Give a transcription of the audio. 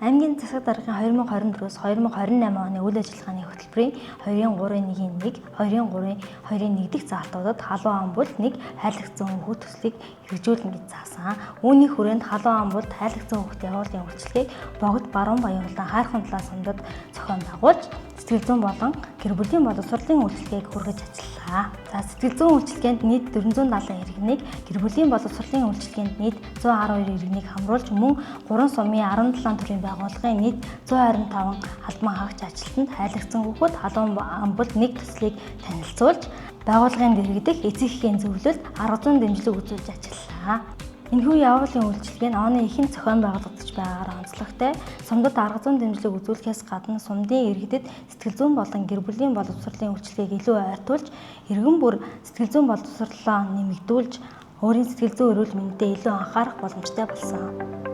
Аймгийн засаг даргын 2024-өөс 2028 оны үйл ажиллагааны хөтөлбөрийн 2-3-1-ийн 1, 2-3-2-1 дэх заалтуудад халуун амбул 1 хайлагдсан хүүхэд төслийг хэрэгжүүлнэ гэж заасан. Үүний хүрээнд халуун амбулд хайлагдсан хүүхдийн явуулын үйлчилгээг богд баруун баян улаан хайрхан талаа сумдад зохион байгуулж сэтгэл зүйн болон гэр бүлийн боловсролын үйлчилгээг хүргэж ажиллаа. За, сэтгэл зүйн үйлчилгээнд нийт 470 иргэнийг, гэр бүлийн боловсролын үйлчилгээнд нийт 112 иргэнийг хамруулж мөн 3 сумын 17 төрлийн байгууллагын нийт 125 албан хаагч ажилтнанд хайлагдсан хүүхэд халуун амбулд нэг төслийг танилцуулж байгууллагын дэргэдэх эцэг эхийн зөвлөлд арга зүйн дэмжлэг үзүүлж ажиллаа. Энэхүү явуулын үйлчилгээ нь оны эхэнд зохион байгуулагдаж байгаагаар онцлогтой. Сумдад арга зүйн дэмжлэг үзүүлэхээс гадна сумдын иргэдэд сэтгэл зүйн болон гэр бүлийн боловсролын үйлчилгээг илүү ойртуулж, иргэн бүр сэтгэл зүйн боловсролоо нэмэгдүүлж, өөрийн сэтгэл зүйн эрүүл мэндэд илүү анхаарах боломжтой болсон.